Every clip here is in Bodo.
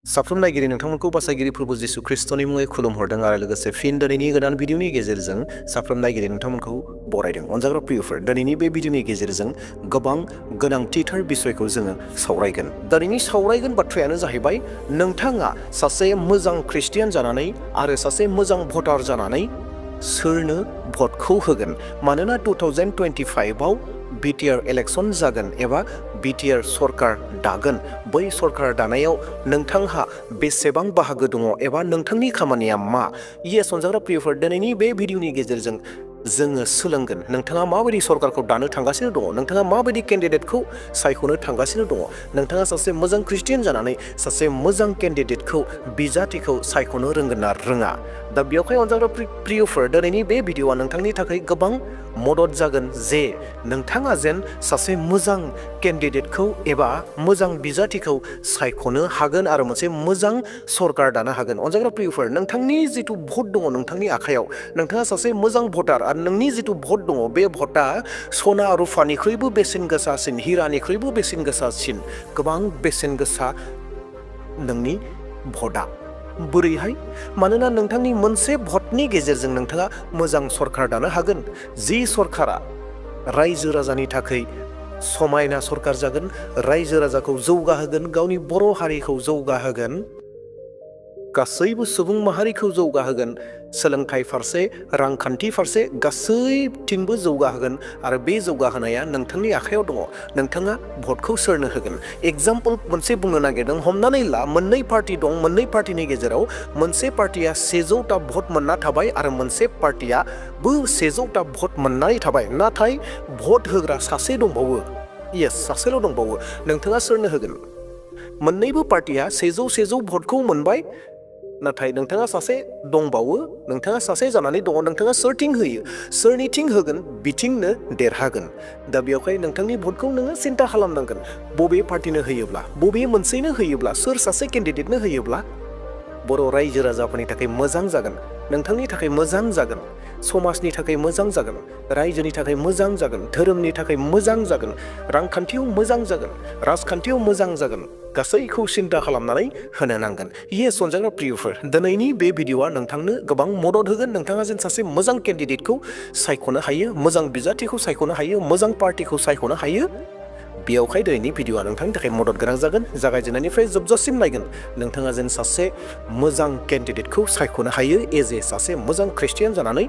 साफ्रोम नायगिरि नोंथांमोनखौ बासायगिरि प्रभु जिसु ख्रिस्टनि मुङै खुलुमहरदों आरो लोगोसे फिन दिनैनि गोदान भिडिअनि गेजेरजों साफ्रोम नायगिरि नोंथांमोनखौ बरायदों। अनजाग्रा प्रियफोर, दिनैनि बे भिडिअनि गेजेरजों गोबां गोनांथिथार बिसयखौ जोङो सावरायगोन। दिनैनि सावरायगोन बाथ्रायानो जाहैबाय नोंथाङा सासे मोजां ख्रिस्टियान जानानै आरो सासे मोजां भटार जानानै सोरनो भटखौ होगोन। मानोना 2025आव बिटिआर इलेक्सन जागोन एबा बिटिआर सरकार दागोन। बै सरकार दानायाव नोंथांहा बेसेबां बाहागो दङ एबा नोंथांनि खामानिया मा? येस अनजाग्रा प्रियफोर, दिनैनि बे भिडिअनि गेजेरजों जोङो सोलोंगोन नोंथाङा माबायदि सरकारखौ दानो थांगासिनो दङ, नोंथाङा माबायदि केन्डिडेटखौ सायख'नो थांगासिनो दङ, नोंथाङा सासे मोजां ख्रिस्टियान जानानै सासे मोजां केन्डिडेटखौ बिजाथिखौ सायख'नो रोंगोन ना रोङा। दा बेवहाय अनजाग्रा प्रियफोर, दिनैनि बे भिडिअआ नोंथांनि थाखाय गोबां मदद जागोन जे नोंथाङा जेन सासे मोजां केन्डिडेटखौ एबा मोजां बिजाथिखौ सायख'नो हागोन आरो मोनसे मोजां सरकार दानो हागोन। अनजाग्रा प्रियफोर, नोंथांनि जिथु भट दङ नोंथांनि आखायाव, नोंथाङा सासे मोजां भटार आरो नोंनि जिथु भट दङ बे भटआ सना रुफानिख्रुइबो बेसेन गोसासिन, हिरानिख्रुइबो बेसेन गोसासिन, गोबां बेसेन गोसा नोंनि भटआ। बोरैहाय? मानोना नोंथांनि मोनसे भटनि गेजेरजों नोंथाङा मोजां सरकार दानो हागोन। जि सरकारा रायजो राजानि थाखाय समायना सरकार जागोन, रायजो राजाखौ जौगाहोगोन, गावनि बर' हारिखौ जौगाहोगोन, गासैबो सुबुं माहारिखौ जौगाहोगोन, सोलोंथाइ फारसे, रांखान्थि फारसे गासैथिंबो जौगाहोगोन आरो बे जौगाहोनाया नोंथांनि आखायाव दङ। नोंथाङा भटखौ सोरनो होगोन? एग्जाम्पल मोनसे बुंनो नागिरदों। हमनानै ला मोननै पार्टि दं, मोननै पार्टिनि गेजेराव मोनसे पार्टिया 100टा भट मोनना थाबाय आरो मोनसे पार्टियाबो 100टा भट मोननानै थाबाय, नाथाय भट होग्रा सासे दंबावो। येस, सासेल' दंबावो। नोंथाङा सोरनो होगोन? मोननैबो पार्टिया 100 भटखौ मोनबाय, नाथाय नोंथाङा सासे दंबावो, नोंथाङा सासे जानानै दङ, नोंथाङा सोरथिं होयो? सोरनिथिं होगोन बिथिंनो देरहागोन। दा बेवहाय नोंथांनि भटखौ नोङो सिन्था खालामनांगोन। बबे पार्टिनो होयोब्ला, बबे मोनसेनो होयोब्ला, सोर सासे केन्डिडेटनो होयोब्ला बर' रायजो राजाफोरनि थाखाय मोजां जागोन, नोंथांनि थाखाय मोजां जागोन, समाजनि थाखाय मोजां जागोन, रायजोनि थाखाय मोजां जागोन, धोरोमनि थाखाय मोजां जागोन, रांखान्थियाव मोजां जागोन, राजखान्थियाव मोजां जागोन, गासैखौ सिन्था खालामनानै होनो नांगोन। येस अनजाग्रा प्रियफोर, दिनैनि बे भिडिअआ नोंथांनो गोबां मदद होगोन। नोंथाङा जेन सासे मोजां केन्डिडेटखौ सायख'नो हायो, मोजां बिजाथिखौ सायख'नो हायो, मोजां पार्टिखौ सायख'नो हायो। बेयावहाय दिनैनि भिडिअआ नोंथांनि थाखाय मदद गोनां जागोन। जागायजेननायनिफ्राय जोबजासिम नायगोन। नोंथाङा जेन सासे मोजां केन्डिडेटखौ सायख'नो हायो, एज ए सासे मोजां ख्रिस्टियान जानानै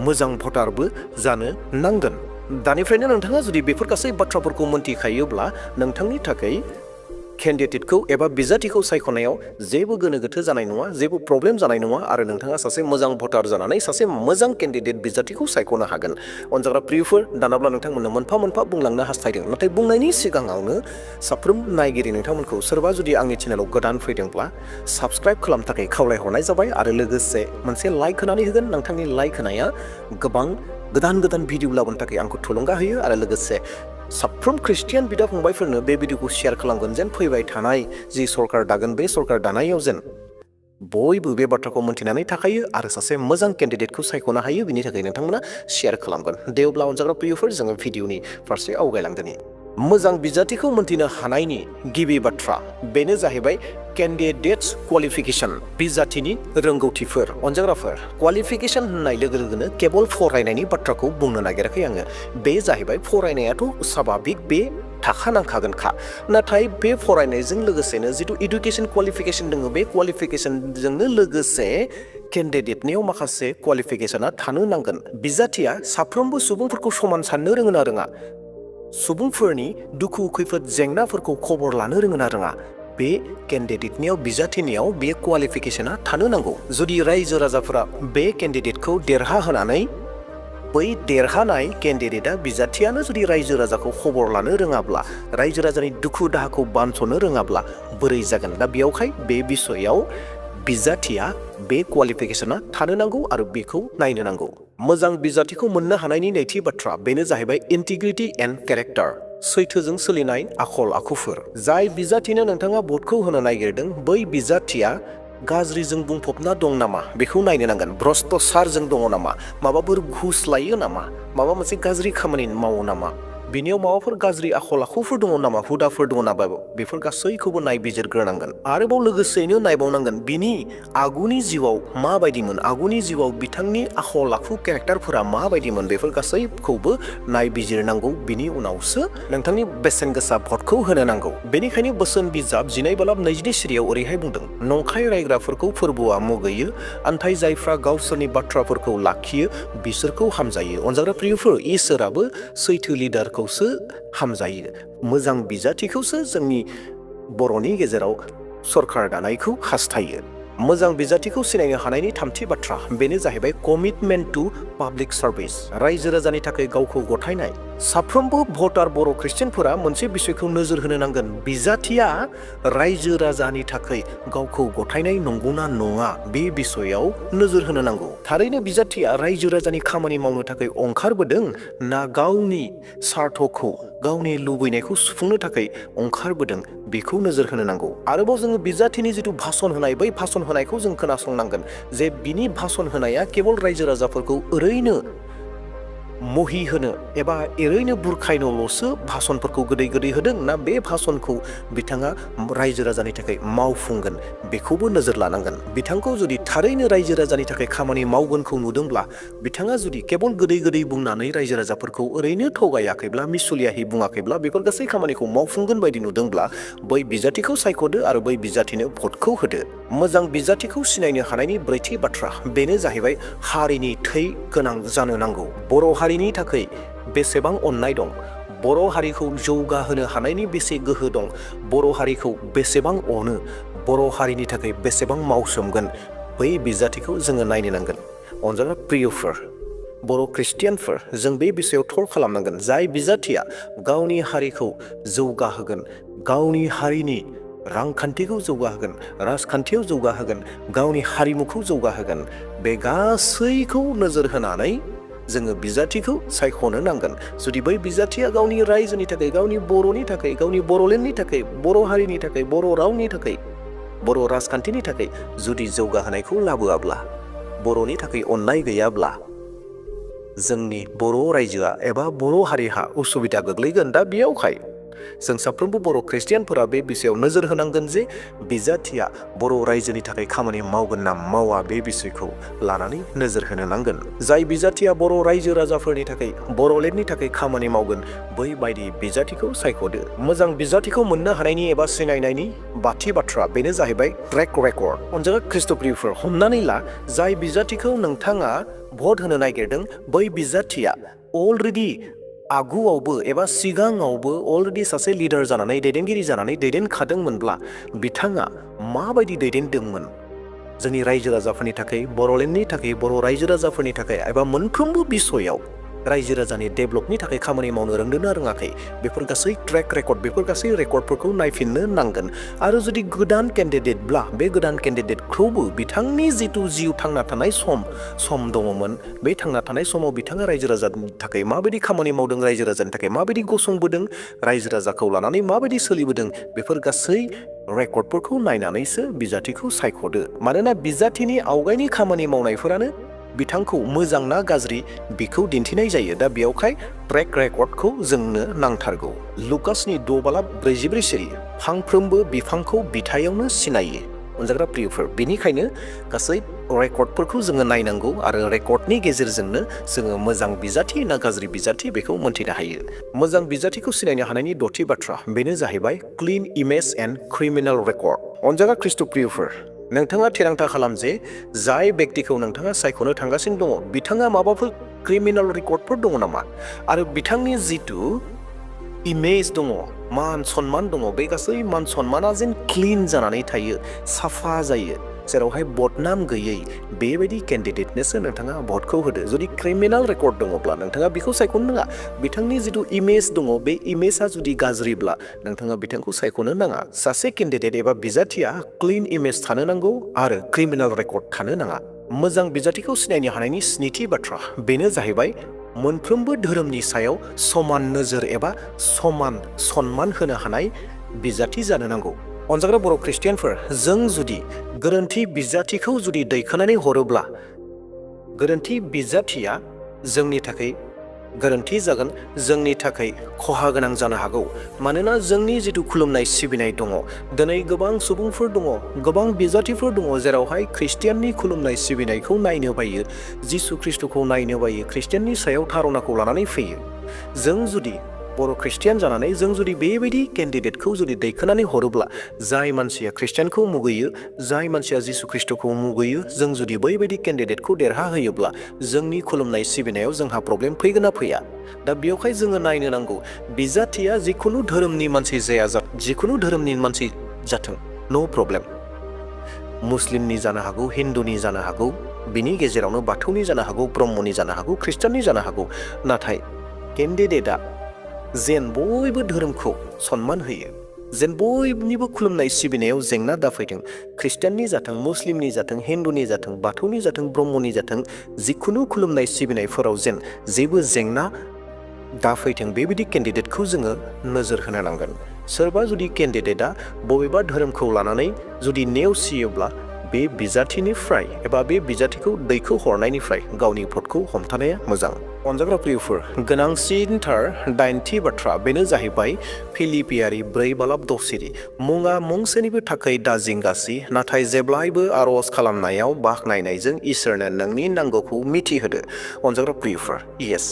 मोजां भटारबो जानो नांगोन। दानिफ्रायनो नोंथाङा जुदि बेफोर गासै बाथ्राफोरखौ मोनथिखायोब्ला नोंथांनि थाखाय केन्डिडेटखौ एबा बिजाथिखौ सायख'नायाव जेबो गोनो गोथो जानाय नङा, जेबो प्रब्लेम जानाय नङा आरो नोंथाङा सासे मोजां भटार जानानै सासे मोजां केन्डिडेट बिजाथिखौ सायख'नो हागोन। अनजाग्रा प्रियफोर, दानाब्ला नोंथांमोननो मोनफा मोनफा बुंलांनो हास्थायदों, नाथाय बुंनायनि सिगाङावनो साफ्रोम नायगिरि नोंथांमोनखौ सोरबा जुदि आंनि चेनेलाव गोदान फैदोंब्ला साबस्क्राइब खालामनो थाखाय खावलायहरनाय जाबाय आरो लोगोसे मोनसे लाइक होनानै होगोन। नोंथांनि लाइक होनाया गोबां गोदान भिडिअ लाबोनो थाखाय आंखौ थुलुंगा होयो आरो लोगोसे साफ्रोम ख्रिस्टियान बिदा फंबायफोरनो बे भिडिअखौ शेयार खालामगोन जेन फैबाय थानाय जि सरकार दागोन बे सरकार दानायाव जेन बयबो बे बाथ्राखौ मोनथिनानै थाखायो आरो सासे मोजां केन्डिडेटखौ सायख'नो हायो। बिनि थाखाय नोंथांमोना शेयार खालामगोन। दे अब्ला अनजाग्रा प्रियफोर, जोङो भिडिअनि फारसे आवगायलांदोनि। मोजां बिजाथिखौ मोनथिनो हानायनि गिबि बाथ्रा बेनो जाहैबाय केन्डिडेट्स क्वालिफिकेसन, बिजाथिनि रोंगौथिफोर। अनजाग्राफोर, क्वालिफिकेसन होननाय लोगो लोगोनो केबल फरायनायनि बाथ्राखौ बुंनो नागिराखै आङो। बे जाहैबाय फरायनायाथ' स्वाभाबिक, बे थाखानांखागोनखा, नाथाय बे फरायनायजों लोगोसेनो जिथु इडुकेसन क्वालिफिकेसन दङ, बे क्वालिफिकेसनजोंनो लोगोसे केन्डिडेटनियाव माखासे क्वालिफिकेसना थानो नांगोन। बिजाथिया साफ्रोमबो सुबुंफोरखौ समान साननो रोङो ना रोङा, सुबुंफोरनि दुखु खैफोद जेंनाफोरखौ खबर लानो रोङो ना रोङा, बे केन्डिडेटनियाव, बिजाथिनियाव बे क्वालिफिकेसना थानो नांगौ। जुदि रायजो राजाफोरा बे केन्डिडेटखौ देरहाहोनानै बै देरहानाय केन्डिडेटआ, बिजाथियानो जुदि रायजो राजाखौ खबर लानो रोङाब्ला, रायजो राजानि दुखु दाहाखौ बानस'नो रोङाब्ला बोरै जागोन? दा बेयावहाय बे बिसयाव बिजाथिया बे क्वालिफिकेसना थानो नांगौ आरो बेखौ नायनो नांगौ। मोजां बिजाथिखौ मोननो हानायनि नैथि बाथ्रा बेनो जाहैबाय इन्टिग्रिटि एन्ड केरेक्टार, सैथोजों सोलिनाय आखल आखुफोर। जाय बिजाथिनो नोंथाङा भटखौ होनो नागिरदों बै बिजाथिया गाज्रिजों बुंफबना दं नामा बेखौ नायनो नांगोन। भ्रष्टाचारजों दङ नामा, माबाफोर घुस लायो नामा, माबा मोनसे गाज्रि खामानि मावो नामा, बिनियाव माबाफोर गाज्रि आखल आखुफोर दङ नामा, हुदाफोर दङ नामा, बेफोर गासैखौबो नायबिजिरग्रोनांगोन। आरोबाव लोगोसेयैनो नायबावनांगोन बिनि आगुनि जिउआव माबायदिमोन, आगुनि जिउआव बिथांनि आखल आखु केरेक्टारफोरा माबायदिमोन, बेफोर गासैखौबो नायबिजिरनांगौ। बिनि उनावसो नोंथांनि बेसेन गोसा भटखौ होनो नांगौ। बेनिखायनो बोसोन बिजाब 12/22 सिरियाव ओरैहाय बुंदों, नंखाय रायग्राफोरखौ फोरबोआ मुगैयो, नाथाय जायफ्रा गावसोरनि बाथ्राफोरखौ लाखियो बिसोरखौ हामजायो। अनजाग्रा प्रियफोर, इसोराबो सैथो लिडारखौसो हामजायो, मोजां बिजाथिखौसो जोंनि बर'नि गेजेराव सरकार दानायखौ हास्थायो। मोजां बिजाथिखौ सिनायनो हानायनि थामथि बाथ्रा बेनो जाहैबाय कमिटमेन्ट टु पाब्लिक सार्भिस, रायजो राजानि थाखाय गावखौ गथायनाय। साफ्रोमबो भटार बर' ख्रिस्टियानफोरा मोनसे बिसयखौ नोजोर होनो नांगोन, बिजाथिया रायजो राजानि थाखाय गावखौ गथायनाय नंगौना नङा, बे बिसयाव नोजोर होनो नांगौ। थारैनो बिजाथिया रायजो राजानि खामानि मावनो थाखाय ओंखारबोदों ना गावनि सार्थखौ, गावनि लुबैनायखौ सुफुंनो थाखाय ओंखारबोदों, बेखौ नोजोर होनो नांगौ। आरोबाव जोङो बिजाथिनि जिथु भाषण होनाय, बै भाषण होनायखौ जों खोनासंनांगोन जे बिनि भाषण होनाया केवल रायजो राजाफोरखौ ओरैनो महि होनो एबा ओरैनो बुरखायनोल'सो भाषणफोरखौ गोदै गोदै होदों ना बे भाषणखौ बिथाङा रायजो राजानि थाखाय मावफुंगोन, बेखौबो नोजोर लानांगोन। बिथांखौ जुदि थारैनो रायजो राजानि थाखाय खामानि मावगोनखौ नुदोंब्ला, बिथाङा जुदि केवल गोदै गोदै बुंनानै रायजो राजाफोरखौ ओरैनो थगायाखैब्ला, मिसुलियाहि बुङाखैब्ला, बेफोर गासै खामानिखौ मावफुंगोन बायदि नुदोंब्ला, बै बिजाथिखौ सायख'दो आरो बै बिजाथिनो भटखौ होदो। मोजां बिजाथिखौ सिनायनो हानायनि ब्रैथि बाथ्रा बेनो जाहैबाय हारिनि थै गोनां जानो नांगौ। बर' हारिनि थाखाय बेसेबां अननाय दं, बर' हारिखौ जौगाहोनो हानायनि बेसे गोहो दं, बर' हारिखौ बेसेबां अनो, बर' हारिनि थाखाय बेसेबां मावसोमगोन, बै बिजाथिखौ जोङो नायनो नांगोन। अनजाग्रा प्रियफोर, बर' ख्रिस्टियानफोर, जों बे बिषयाव थर खालामनांगोन, जाय बिजाथिया गावनि हारिखौ जौगाहोगोन, गावनि हारिनि रांखान्थिखौ जौगाहोगोन, राजखान्थियाव जौगाहोगोन, गावनि हारिमुखौ जौगाहोगोन, बे गासैखौ नोजोर होनानै जोङो बिजाथिखौ सायख'नो नांगोन। जुदि बै बिजाथिया गावनि रायजोनि थाखाय, गावनि बर'नि थाखाय, गावनि बर'लेण्डनि थाखाय, बर' हारिनि थाखाय, बर' रावनि थाखाय, बर' राजखान्थिनि थाखाय जुदि जौगाहोनायखौ लाबोआब्ला, बर'नि थाखाय अननाय गैयाब्ला, जोंनि बर' रायजोआ एबा बर' हारिहा उसुबिदा गोग्लैगोन। दा बेयावहाय जों साफ्रोमबो बर' ख्रिस्टियानफोरा बे बिषयाव नोजोर होनांगोन जे बिजाथिया बर' रायजोनि थाखाय खामानि मावगोन ना मावा, बे बिषयखौ लानानै नोजोर होनो नांगोन। जाय बिजाथिया बर' रायजो राजाफोरनि थाखाय, बर'लेण्डनि थाखाय खामानि मावगोन, बै बायदि बिजाथिखौ सायख'दो। मोजां बिजाथिखौ मोननो हानायनि एबा सिनायनायनि बाथि बाथ्रा बेनो जाहैबाय ट्रेक रेकर्ड। अनजाग्रा ख्रिस्ट'प्रियफोर, हमनानै ला जाय बिजाथिखौ नोंथाङा भट होनो नागिरदों, बै बिजाथिया अलरेडि आगुआवबो एबा सिगाङावबो अलरेडि सासे लिडार जानानै, दैदेनगिरि जानानै दैदेनखादोंमोनब्ला, बिथाङा माबायदि दैदेनदोंमोन जोंनि रायजो राजाफोरनि थाखाय, बर'लेण्डनि थाखाय, बर' रायजो राजाफोरनि थाखाय, एबा मोनफ्रोमबो बिसयाव रायजो राजानि डेभेलपनि थाखाय खामानि मावनो रोंदोंना रोङाखै, बेफोर गासै ट्रेक रेकर्ड, बेफोर गासै रेकर्डफोरखौ नायफिननो नांगोन। आरो जुदि गोदान केन्डिडेटब्ला, बे गोदान केन्डिडेटखौबो बिथांनि जिथु जिउ थांना थानाय सम दङमोन, बे थांना थानाय समाव बिथाङा रायजो राजानि थाखाय माबायदि खामानि मावदों, रायजो राजानि थाखाय माबायदि गसंबोदों, रायजो राजाखौ लानानै माबायदि सोलिबोदों, बेफोर गासै रेकर्डफोरखौ नायनानैसो बिजाथिखौ सायख'दो। मानोना बिजाथिनि आवगायनि खामानि मावनायफोरानो बिथांखौ मोजां ना गाज्रि बेखौ दिन्थिनाय जायो। दा बेयावहाय ट्रेक रेकर्डखौ जोंनो नांथारगौ। लुकासनि 6:44 सिरि, फांफ्रोमबो बिफांखौ बिथायावनो सिनायो। अनजाग्रा प्रियफोर, बेनिखायनो गासै रेकर्डफोरखौ जोङो नायनांगौ आरो रेकर्डनि गेजेरजोंनो जोङो मोजां बिजाथि ना गाज्रि बिजाथि बेखौ मोन्थिनो हायो। मोजां बिजाथिखौ सिनायनो हानायनि दथि बाथ्रा बेनो जाहैबाय clean image and criminal record. अनजाग्रा ख्रिस्ट'प्रियफोर, नोंथाङा थिरांथा खालाम जे जाय बेक्तिखौ नोंथाङा सायख'नो थांगासिनो दङ, बिथाङा माबाफोर क्रिमिनेल रेकर्डफोर दङ नामा, आरो बिथांनि जिथु इमेज दङ, मान सन्मान दङ, बे गासै मान सन्माना जेन क्लिन जानानै थायो, साफा जायो, जेरावहाय बदनाम गैयै, बेबायदि केन्डिडेटनोसो नोंथाङा भटखौ होदो। जुदि क्रिमिनेल रेकर्ड दङब्ला नोंथाङा बेखौ सायख'नो नाङा। बिथांनि जिथु इमेज दङ, बे इमेजआ जुदि गाज्रिब्ला नोंथाङा बिथांखौ सायख'नो नाङा। सासे केन्डिडेट एबा बिजाथिया क्लिन इमेज थानो नांगौ आरो क्रिमिनेल रेकर्ड थानो नाङा। मोजां बिजाथिखौ सिनायनो हानायनि स्निथि बाथ्रा बेनो जाहैबाय मोनफ्रोमबो धोरोमनि सायाव समान नोजोर एबा समान सन्मान होनो हानाय बिजाथि जानो नांगौ। अनजाग्रा बर' ख्रिस्टियानफोर, जों जुदि गोरोन्थि बिजाथिखौ जुदि दैखोनानै हरोब्ला, गोरोन्थि बिजाथिया जोंनि थाखाय गोरोन्थि जागोन, जोंनि थाखाय खहा गोनां जानो हागौ। मानोना जोंनि जिथु खुलुमनाय सिबिनाय दङ, दिनै गोबां सुबुंफोर दङ, गोबां बिजाथिफोर दङ जेरावहाय ख्रिस्टियाननि खुलुमनाय सिबिनायखौ नायनो बायो, जिसु ख्रिस्ट'खौ नायनो बायो, ख्रिस्टियाननि सायाव धारनाखौ लानानै फैयो। जों जुदि बर' ख्रिस्टियान जानानै जों जुदि बेबायदि केन्डिडेटखौ जुदि दैखोनानै हरोब्ला, जाय मानसिया ख्रिस्टियानखौ मुगैयो, जाय मानसिया जिसु ख्रिस्ट'खौ मुगैयो, जों जुदि बैबायदि केन्डिडेटखौ देरहाहोयोब्ला जोंनि खुलुमनाय सिबिनायाव जोंहा प्रब्लेम फैगोन ना फैया? दा बेवहाय जोङो नायनो नांगौ, बिजाथिया जिखुनु धोरोमनि मानसि जाया, जिखुनु धोरोमनि मानसि जाथों, नो प्रब्लेम। मुस्लिमनि जानो हागौ, हिन्दुनि जानो हागौ, बिनि गेजेरावनो बाथौनि जानो हागौ, ब्रह्मनि जानो हागौ, ख्रिस्टाननि जानो हागौ, नाथाय केन्डिडेटआ जेन बयबो धोरोमखौ सन्मान होयो, जेन बयनिबो खुलुमनाय सिबिनायाव जेंना दाफैथों, ख्रिस्टाननि जाथों, मुस्लिमनि जाथों, हिन्दुनि जाथों, बाथौनि जाथों, ब्रह्मनि जाथों, जिखुनु खुलुमनाय सिबिनायफोराव जेन जेबो जेंना दाफैथों, बेबायदि केन्डिडेटखौ जोङो नोजोर होनो नांगोन। सोरबा जुदि केन्डिडेटआ बबेबा धोरोमखौ लानानै जुदि नेवसियोब्ला बे बिजाथिनिफ्राय एबा बे बिजाथिखौ दैखो हरनायनिफ्राय गावनि भटखौ हमथानाया मोजां। अनजाग्रा प्रियफोर, गोनांसिनथार 9थि बाथ्रा बेनो जाहैबाय फिलिपियारि 4:10। मुङा मुंसेनिबो थाखाय दाजिंगासि, नाथाय जेब्लायबो आर'ज खालामनायाव बाख्नायनायजों इसोरनो नोंनि नांगौखौ मिथिहोदो। अनजाग्रा प्रियफोर, येस,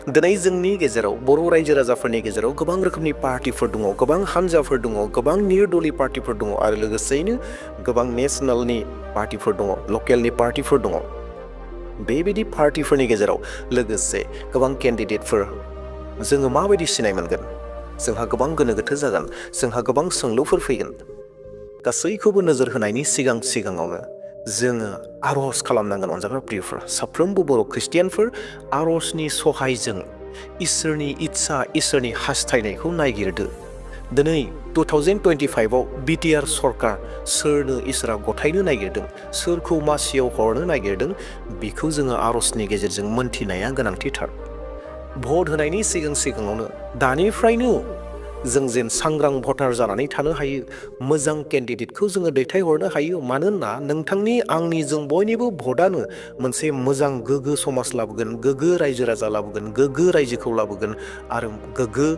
दिनै जोंनि गेजेराव बर' रायजो राजाफोरनि गेजेराव गोबां रोखोमनि पार्टिफोर दङ, गोबां हान्जाफोर दङ, गोबां निरदलि पार्टिफोर दङ, आरो लोगोसेयैनो गोबां नेसनेलनि पार्टिफोर दङ, लकेलनि पार्टिफोर दङ। बेबायदि पार्टिफोरनि गेजेराव लोगोसे गोबां केन्डिडेटफोर, जोङो माबायदि सिनाय मोनगोन? जोंहा गोबां गोनो गोथो जागोन, जोंहा गोबां सोंलुफोर फैगोन। गासैखौबो नोजोर होनायनि सिगाङावनो जोङो आर'ज खालामनांगोन। अनजाग्रा प्रियफोर, साफ्रोमबो बर' ख्रिस्टियानफोर आर'जनि सहायजों इसोरनि इच्छा, इसोरनि हास्थायनायखौ नायगिरदो। दिनै 2025आव बिटिआर सरकार सोरनो इसोरा गथायनो नागिरदों, सोरखौ मासियाव हरनो नागिरदों, बेखौ जोङो आर'जनि गेजेरजों मोनथिनाया गोनांथिथार। भट होनायनि सिगाङावनो दानिफ्रायनो जों जेन सांग्रां भटार जानानै थानो हायो, मोजां केन्डिडेटखौ जोङो दैथायहरनो हायो। मानोना नोंथांनि आंनि जों बयनिबो भटआनो मोनसे मोजां गोग्गो समाज लाबोगोन, गोग्गो रायजो राजा लाबोगोन, गोग्गो रायजोखौ लाबोगोन, आरो गोग्गो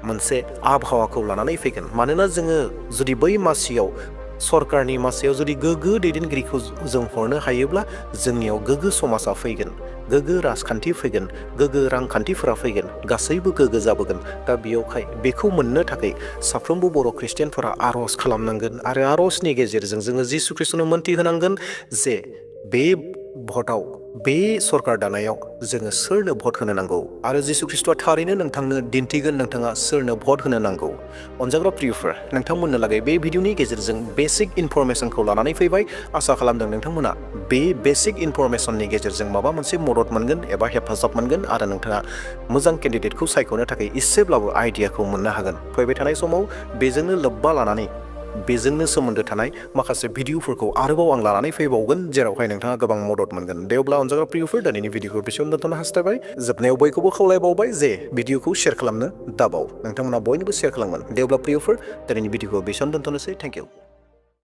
मोनसे आबहावाखौ लानानै फैगोन। मानोना जोङो जुदि बै मासियाव, सरकारनि मासियाव जुदि गोग्गो दैदेनगिरिखौ जों हरनो हायोब्ला जोंनियाव गोग्गो समाजा फैगोन, गोग्गो राजखान्थि फैगोन, गोग्गो रांखान्थिफोरा फैगोन, गासैबो गोग्गो जाबोगोन। दा बेयावहाय बेखौ मोननो थाखाय साफ्रोमबो बर' ख्रिस्टियानफोरा आर'ज खालामनांगोन, आरो आर'जनि गेजेरजों जोङो जिसु ख्रिस्ट'नो मोनथिहोनांगोन जे बे भटआव, बे सरकार दानायाव जोङो सोरनो भट होनो नांगौ, आरो जिसु ख्रिस्ट'आ थारैनो नोंथांनो दिन्थिगोन नोंथाङा सोरनो भट होनो नांगौ। अनजाग्रा प्रियफोर, नोंथांमोननो लागै बे भिडिअनि गेजेरजों बेसिक इनफरमेसनखौ लानानै फैबाय। आसा खालामदों नोंथांमोना बे बेसिक इनफरमेसननि गेजेरजों माबा मोनसे मदद मोनगोन एबा हेफाजाब मोनगोन, आरो नोंथाङा मोजां केन्डिडेटखौ सायख'नो थाखाय एसेब्लाबो आइडियाखौ मोननो हागोन। फैबाय थानाय समाव बेजोंनो लोब्बा लानानै, बेजोंनो सोमोन्दो थानाय माखासे भिडिअफोरखौ आरोबाव आं लानानै फैबावगोन, जेरावहाय नोंथाङा गोबां मदद मोनगोन। दे अब्ला अनजाग्रा प्रियफोर, दिनैनि भिडिअखौ बेसेयावनो दोनथ'नो हास्थायबाय। जोबनायाव बयखौबो खावलायबावबाय जे भिडिअखौ शेयार खालामनो दाबाव, नोंथांमोना बयनोबो शेयार खालामगोन। दे अब्ला प्रियफोर, दिनैनि भिडिअखौ बेसेयावनो दोनथ'नोसै। Thank you.